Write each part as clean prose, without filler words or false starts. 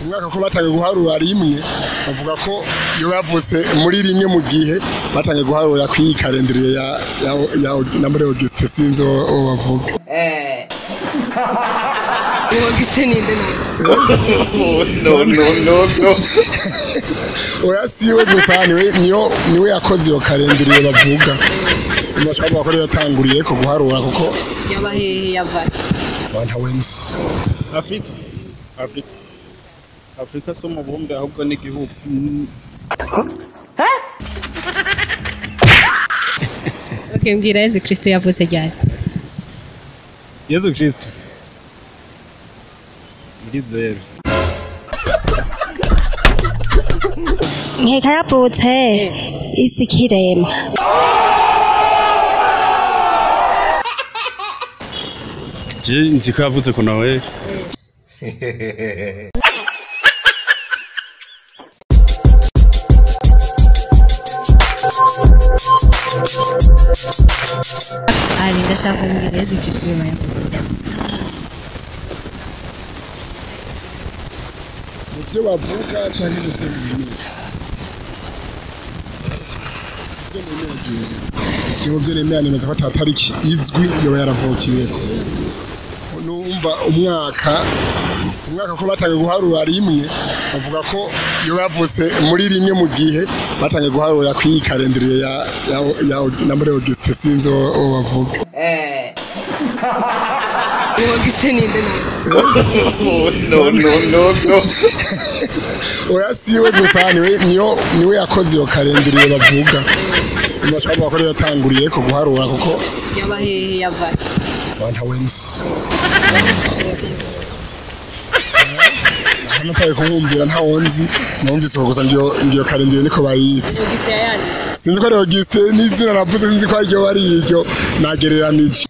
Umwaka ko batangiye guharura rimwe, bavuga ko iyo bavutse muri rimwe mu gihe batangiye guharura kuri calendrier ya na muri Auguste, sinzi uwo bavuga. Auguste ninde? No, no, no, no. Oya, siwe gusa, niwe niyo niwe yakoze iyo calendrier bavuga. Bashobora ko yatanguriye ko guharura kuko Yaba hehe, yava? Ntawe nzi. Afrika, Afrika, Afrika si umubumbe, ahubwo ni igihugu. Okay, mbwira, Yezu Kristo yavutse ryari? Yezu Kristo muri zero. Nkeka yavutse isi ikiremwa. Je nzi ko yavutse ku Noel. Ali, ndashaka kumbwira, Yezu Kristo yoba yavutse ryari? Mu byo bavuga canke mu byo nemera? Ibyo nemera jewe, mu byo nemera nemeza ko ata tariki izwi yoba yaravukiyeko. Numva umwaka ko batangiye guharura rimwe, bavuga ko iyo bavutse muri rimwe mu gihe batangiye guharura kuri calendrier ya na muri Auguste, sinzi uwo bavuga. Auguste ninde? No, no, no, no. Oya, siwe gusa, niwe niyo niwe yakoze iyo calendrier bavuga. Bashobora ko yatanguriye ko guharura kuko Yaba hehe, yava? Ntawe nzi. Nataye kumwumvira, ntawo nzi. Numvise gusa ngiyo calendrier niko bayitse. Auguste yayanditse? Sinzi ko ari Auguste n'izina navuze, sinzi ko ariryo ari iryo, nagereranije.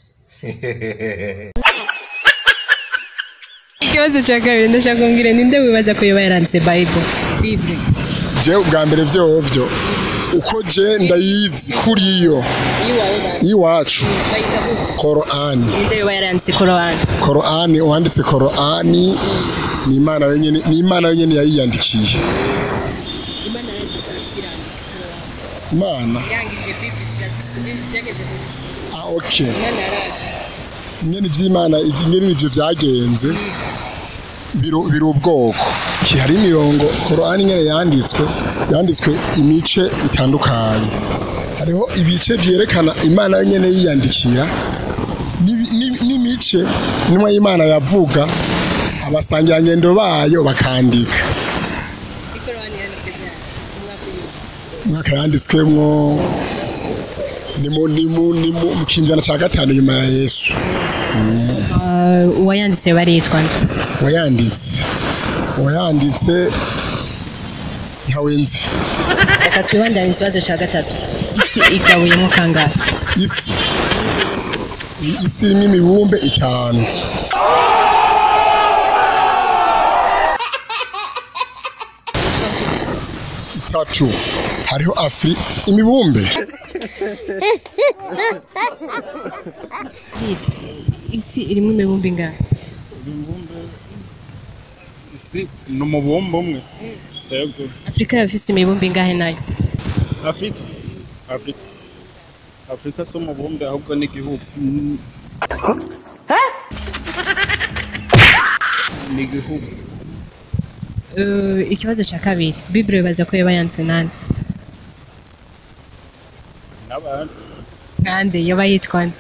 Ikibazo cya kabiri, ndashaka kumbwira, ninde wibaza ko yoba yaranditse Bible? Je ubwa mbere vyovyo uko je ndayizi kuriyo Iwawe ba iwacu bayita gute? Korani. Ninde yoba yaranditse Korani? Korani, uwanditse Korani ni Imana yonyene, ni Imana yonyene yayiyandikiye. Imana yaje Imana yangije Bible byageze. Ah, okay. Imana yaraje. Ingene ivy'Imana, ingene ivyo vyagenze biri ubwoko ki, hari imirongo. Korani ingene yanditswe imice itandukanye. Hariho ibice vyerekana Imana yonyene yiyandikira, n'imice intumwa y'Imana yavuga, abasangirangendo bayo bakandika. Ikorani yanditse ryari, umwaka uyu? Umwaka yanditswemwo ni mu kinjana ca gatanu nyuma ya Yesu. Uwayanditse baritwa nde? Uwayanditse ntawe nzi. Reka twibandanye ikibazo cya gatatu. Isi igabuyemo kangahe? Isi irimo imibumbe itanu. Itatu. Hariho Afri imibumbe. Isi irimo imibumbe ingahe? Imibumbe, isi ni umubumbe umwe, yego. Afurika yafise imibumbe ingahe nayo? Afrika, Afrika, Afrika si umubumbe, ahubwo ni igihugu. Ni igihugu. Ikibazo cya kabiri, Bible bibaza ko yoba yanditse nande? N'abantu. Nande, yoba yitwa nde?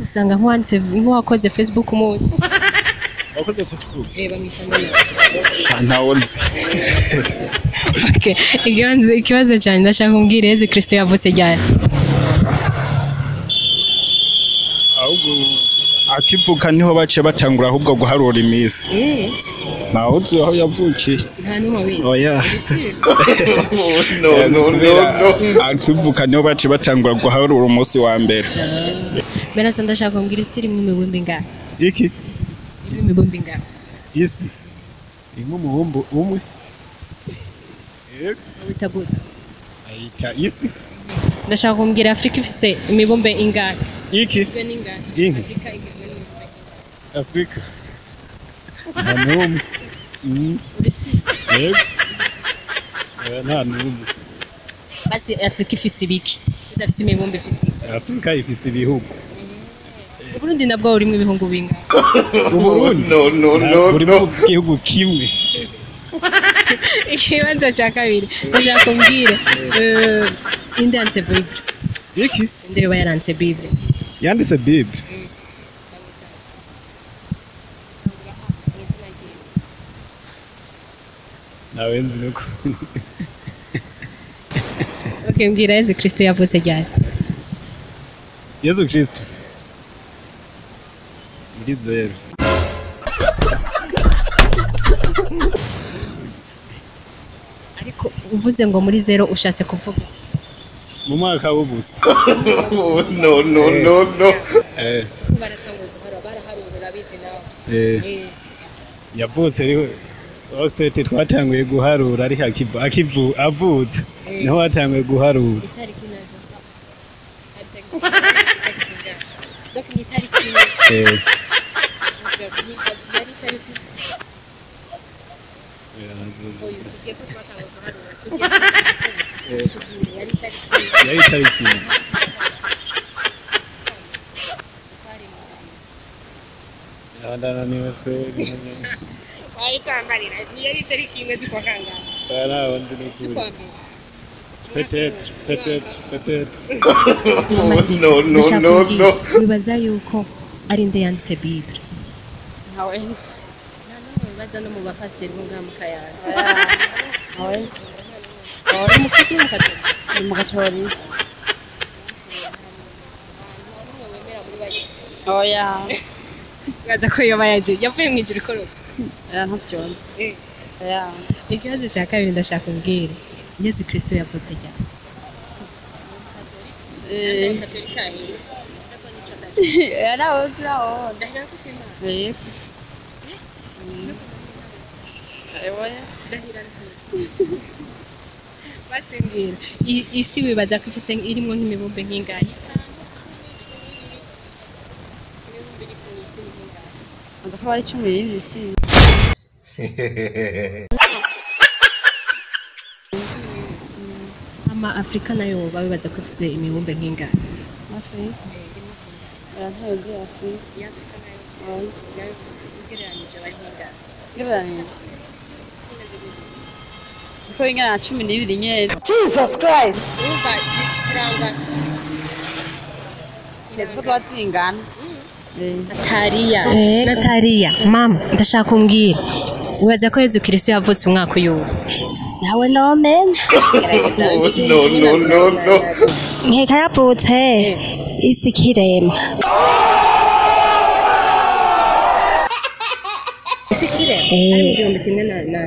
Usanga nk'uwanditse, nk'uwakoze Facebook umuzi. Wakoze Facebook? Eh, bamwita nde? Ntawo nzi. Okay. Ikibazo cyane, ndashaka kumbwira, Yezu Kristo yavutse ryari? Ahubwo akivuka niho baciye batangura ahubwo guharura iminsi. Ntawe uzi aho yavukiye. Nta n'umwe abizi? Oya. No, no, no, no. Akivuka niho baciye batangura guharura umunsi wa mbere. Berasa, ndashaka kumbwira, isi irimo imibumbe ingahe? Iki? Irimo imibumbe ingahe? Isi irimo umubumbe umwe. Wita gute? Ayita isi. Ndashaka kumbwira, Afurika ifise imibumbe ingahe? Iki? Igizwe n'ingahe? Inka. Afrika igizwe n'imibumbe ingahe? Afrika. Nta n'umwe. Uri sûr? Yego. Nta n'umwe. Basi Afrika ifise ibiki? Idafise imibumbe ifise iki? Afrika ifise ibihugu. Uburundi nabwo burimwo ibihugu bingahe? Uburundi No, no, no, burimo no. igihugu kimwe. Ikibanza cya kabiri ndashaka kumbwira inde yanditse Bible? Iki? Inde yoba yaranditse Bible? Yanditse Bible. Nawe nzi nuko. Okay, mbwira Yezu Kristo yavutse ryari? Yezu Kristo. Muri 0. Ariko uvuze ngo muri 0 ushatse kuvuga mu mwaka w'ubusa. No, no, no, no. Baratangura guharura, baraharura urabizi nawe. Yavutse ariho ofete twatanguye guharura ari akivu avutse niho watanguye guharura. Itariki nazo donc ni itariki Yari itariki ndananiwe kweli. Yari itariki imwe z'ukwa kangahe? Ntaho nzi n'ukuri. Peut-être, peut-être, peut-être. No, no, no, no. Wibaza yuko ari nde yanditse Bible? Ntawe nzi. Nta n'umwe wibaza no mu bapasiteri bo ngaha mu Kayanza? Ntawe nzi. Uri umukristo w'umukatolika? Ndi umugatolika. Nta n'umwe wemera muri bake? Oya. Wibaza ko yoba yaje yavuye mu ijuru ikoroka? Oya, ntavyo nzi. Oya. Ikibazo cya kabiri ndashaka umbwire Yezu Kristo yavutse ryari? Oya, ntawe nzi, ntawe nzi. Yego. Oya. Basimbwira isi wibaza ko ifise irimwo nk'imibumbe nk'ingahe? Imibumbe iri ku isi ni nk'ingahe? Nzi ko ari 12 si. Ama Afrika nayo woba wibaza ko ifise imibumbe nk'ingahe? Afrika. Oya, ntawe nzi Afrika. Afrika nayo ugereranije aba ari nk'ingahe? Ugereranije. Sinzi ko ingana na 12 nyene. Jesus Christ. Urumva zirangana. Nzi ko tuba zingana. Nataliya, Nataliya, mama, ndashaka umbwira. Wibaza ko Yezu Kristo yavutse umwaka uyu? Nawe nomenya. No, no, no, no. Nkeka yavutse isi ikiremwa. Isi ikiremwa? Ari mu 1000 na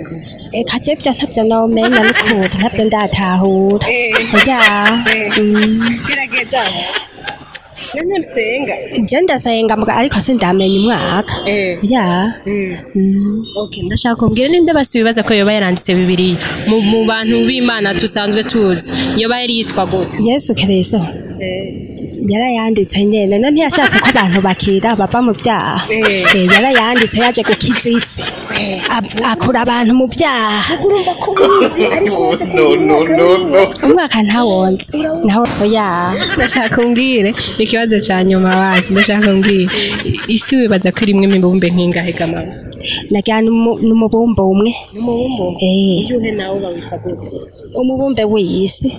Eka je bya ntabyo nomenya n'ukuri ntabyo ndatahura. Oya. Gerageza. None usenga? Je ndasenga muga ariko sindamenya umwaka. Ya. Okay, ndashaka kumbwira ninde basi wibaza ko yoba yaranditse Bibiliya mu bantu b'Imana tusanzwe tuzi yoba yari yitwa gute? Yesu Kristo. Yarayanditse nyene none ntiyashatse ko abantu bakira bava mu byaha. Yarayanditse yaje gukiza isi. Akura abantu mu byaha. Urumva ko ubizi ariko wese No, no, no, no. Umwaka ntawonze. Naho oya. Ndashaka umbwire ikibazo cya nyuma bazi ndashaka umbwire isi wibaza ko irimwe imibumbe nk'ingahe ga mama? Nagira n'umubumbe umwe. N'umubumbe umwe? Uyuhe nawo bawita gute? Umubumbe w'isi.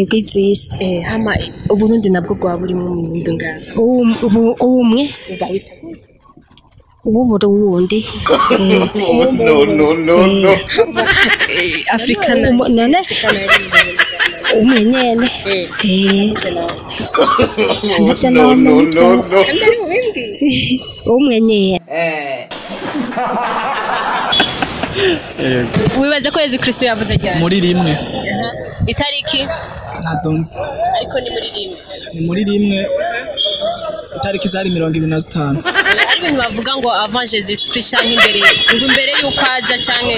Bw'isi. Hama Uburundi nabwo bwaba burimwo imibumbe ingahe? Umwe. Bawita gute? Uw'Uburundi. No, no, no, no. Afrika na none umwe nyene. No, no, no, no. Umwe nyene. Wibaza ko Yezu Kristo yavuze ryari? Muri rimwe. Itariki? Ntazo nzi. Ariko ni muri rimwe. Ni muri rimwe. Itariki zari 25. Ari ibintu bavuga ngo avant Jésus Christ canke imbere, ngo imbere y'uko aza canke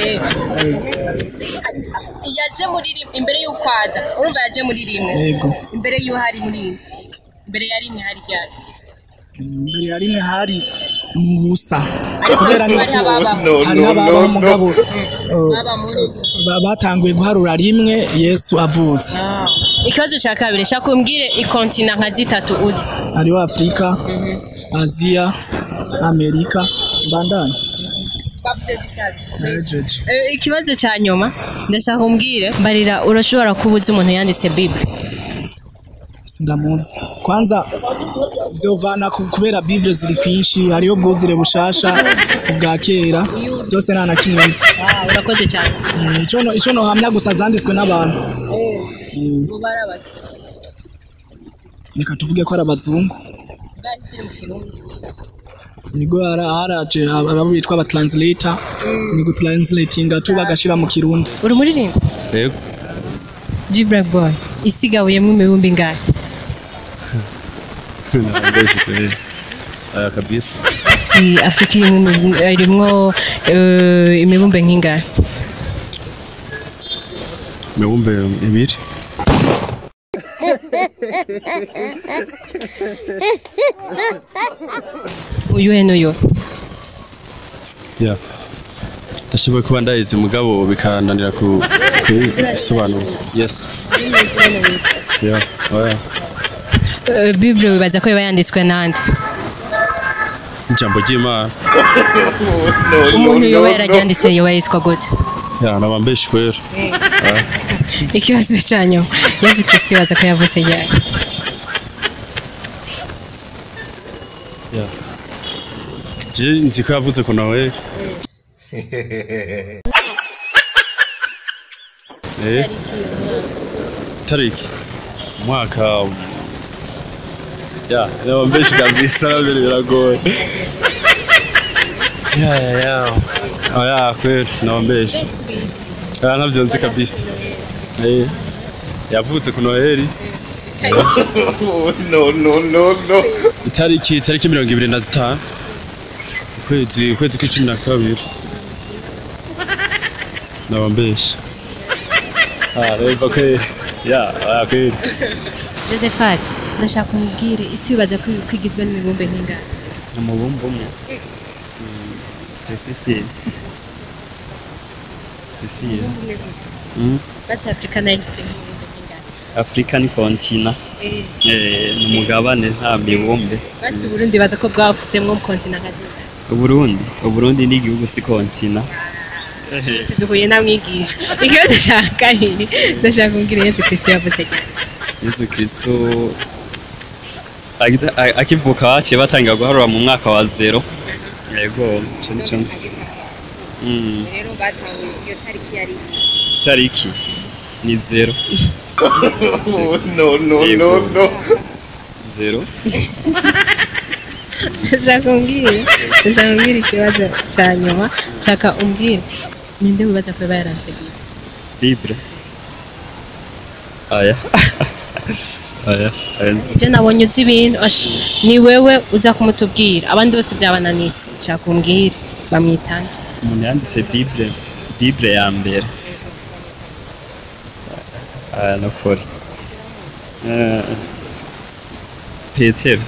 yaje muri rimwe, imbere y'uko aza. Urumva yaje muri rimwe. Yego. Imbere y'uko hari muri rimwe. Imbere ya rimwe hari ryari? Imbere ya rimwe hari mu busa, kubera ni No, hariho no, ababaho no, mugabo no. batanguye guharura rimwe Yesu avutse. Ikibazo cya kabiri, shaka umbwire ikontina nka zitatu uzi. Hariho Afurika, Aziya, Amerika, mbandanye. Nahejeje. Ikibazo cya nyuma, ndashaka umbwire, mbarira, urashobora kuba uzi umuntu yanditse Bible? Sindamuzi. Kwanza byovana kubera Bible ziri kwinshi, hariho bwuzure bushasha, ubwa kera, byose nta na kimwe nzi. Urakoze cyane. Ico nohamya gusa zanditswe n'abantu. Reka tuvuge ko ari abazungu. Nigo haraje abo bitwa aba translator, ni gutranslatinga tu bagashira mu Kirundi. Uri umuririmbyi? Yego. G Black Boy, isigabuyemo imibumbe ingahe? Nabambeshe kweli. Aya kabisa. Si Afurika irimwo irimwo imibumbe nk'ingahe? Imibumbe ibiri. Uyuhe n'uyuhe? Ya. Ndashoboye kuba ndayizi mugabo bikananira ku kubisobanura. Yes. Ya, oya. Bible wibaza ko iba yanditswe nande? Ijambo ry'Imana. Umuntu yoba yararyanditse yoba yitwa gute? Ya, nabambeshe kweli. Ikibazo cya nyuma, Yesu Kristo wibaza ko yavutse ryari? Ya. Je nzi ko yavuze ku Noel. Tariki. Umwaka. Ya, nabambeshe kabisa nabyo biragoye. Ya ya ya. Oya kweli nabambeshe. Ya ntabyo nzi kabisa. Yavutse ku Noel. No, no, no, no. Itariki 25 ukwezi kw'icumi na kabiri. Nabambeshe. Reba kweli. Ya, oya kweli. Josephat, ndashaka umbwire isi wibaza ko igizwe n'imibumbe nk'ingahe? Umubumbe umwe. Isi. Isi. Basi Afurika nayo ifise imibumbe nk'ingahe? Afurika ni kontina. Ni umugabane nta mibumbe. Basi Burundi baza ko bwafusemwo kontina nka zingahe? Uburundi ni igihugu si kontina. Duhuye na mwigisha. Ikibazo cya kabiri, ndashaka umbwire Yesu Kristo yavuze ryari? Yesu Kristo akivuka baciye batangira guharura mu mwaka wa 0. Yego, ico nico nzi. Rero batanguye iyo tariki yari Tariki ni 0. No, no, no, no. 0. Ndashaka umbwire ikibazo cya nyuma, nshaka umbwire ninde wibaza ko yaba yaranse Bible? Bible. Aya. Aya. Je nabonye uzi ibintu, ni wewe uza kumutubwira, abandi bose byabananiye. Nshaka umbwire bamwitana. Umuntu yanditse Bible ya mbere. Aya nokuri. Petero.